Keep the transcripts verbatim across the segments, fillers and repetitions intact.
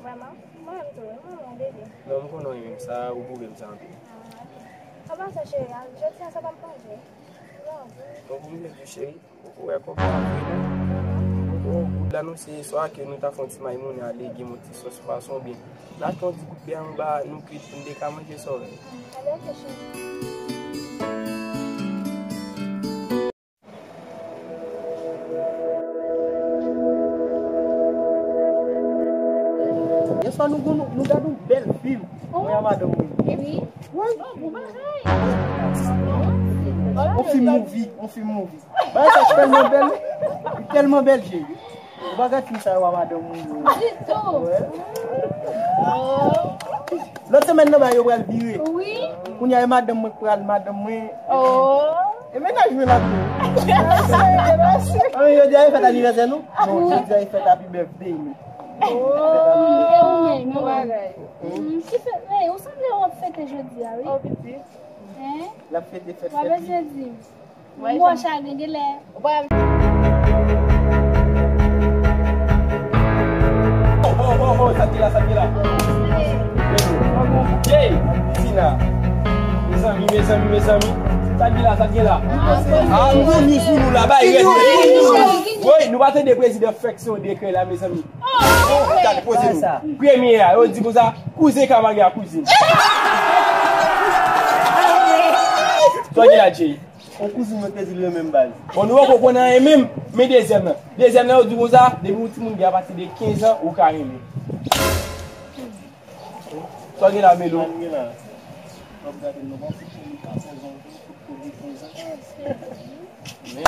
Vrèman? Mwen menm tou, wi, mwen renmen w, bebe. Non, m konnen w renmen m, sa, ou pwouve m sa anpil. Ah, ok. Apa sa, cheri, a, jodi a, sa pa m manje. Non. Bon, pou m te di w, cheri, ou wè kòb la vre, non? Bon, goud la, nou se swa ke nou ta fè yon ti maymonnen ale, gen yon ti sòs pwason, oubyen n achte yon ti gout bè anba, nou kwit pou n te ka manje sa w vle. Mm, ale, ok, cheri. Yèswa nou, nou, nou gade yon bèl fim. Mwen a madanm mwen. Epi? Wi. Yon fim movie, yon fim movie. Bagay sa tèlman bèl. Li tèlman bèl, cheri. Ou pa gad fim sa yo a madanm mwen. Ditou. Wè. Lòt semèn nan, ba yo pral vire. Wi. Kounye a, e madanm mwen k pral, madanm mwen. Oh. E mennaj mwen la tou. Mèsi, mèsi. Ann, jodi a e fèt anivèsè nou? Non, jodi a e fèt happy birthday nou. Oh. E ou menm, yon bagay. Mm, ki fèt, hey, ou sanble w ap fete jodi a, wi. Oh, pitit. Hein? L ap fete fèt, fèt li. Ou pa bezwen di m. Mwen chagren genlè. Ou pa Oh, oh, oh, oh, sa ki la, sa ki la. Jay, Tina. Mezanmi, mezanmi, mezanmi. Sa ki la, sa ki la. Ah, nou, nou sou nou la, bay rèd. Woy, nou pa tande prezidan fèk se yon dekrè la, mezanmi. Oh, gade poze nou. Premye a, yo di konsa, kouzen ka marye ak kouzin. Sa ki la, Jay. On kouzin mwen te di l renmen m baz. Bon, nou poko konn anyen menm, men dezyèm nan. Dezyèm nan, yo di konsa, depi yon timoun gen apati de kenz an, ou ka renmen. Sa w gen la, Melo? Sa m gen la? W ap gade m nan, bon, fout kouri katòz an, fout kouri kenz an. Men,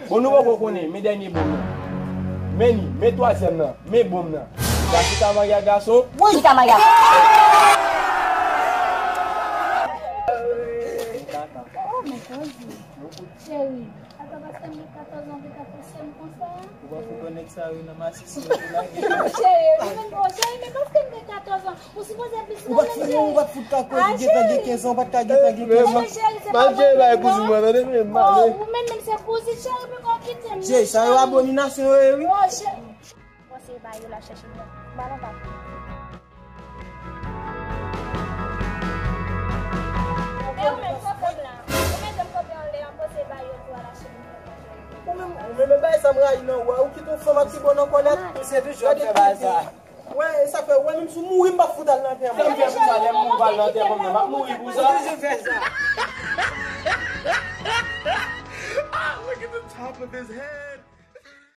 bon, nou poko konnen, men dènye bonm nan. Men li, men twazyèm nan, men bonm nan. Gason ka marye ak gason. Wi, li ka marye ak gason. Oh, men kozi. Cheri, atò paske m gen katòz an, ou te ka fòse m konsa? Ou pa fout wè nèg sa yo nan masisi yo te lage. Cheri, li menm, oh, cheri, men paske m gen katòz an, ou sipoze plis renmen m, cheri. Ou pa t fout, ou pa t fout ka koz, ou gentan gen kenz an, ou pa t ka gentan gen kenz an. Cheri, se pa malgre bay kouzin mwen, tande, men male. Oh, ou menm, menm se kouzin, cheri, poko kite m, cheri. Jay, sa yo abominasyon yo ye, wi. Oh, cheri. Bon, se ba yo la chèche m nan. Ba nan pa. Men ou menm, pwoblèm la. Ou mete m kote anlè an, poze ba yo tou a la chèche m nan. Ou menm, ou menm, e bagay sa m rayi nan ou a, ou kite yon fanm ak ti bòn an kòlèt. Ou se toujou ap fè bagay sa. Wè, e sa fè, wè, menm si w mouri, m p ap fout al nan antèman. Sa m fè pou sa, lè m mouri, m pa al nan antèman, m ap mouri pou sa. Ou toujou fè sa. Ah, look at the top of his head.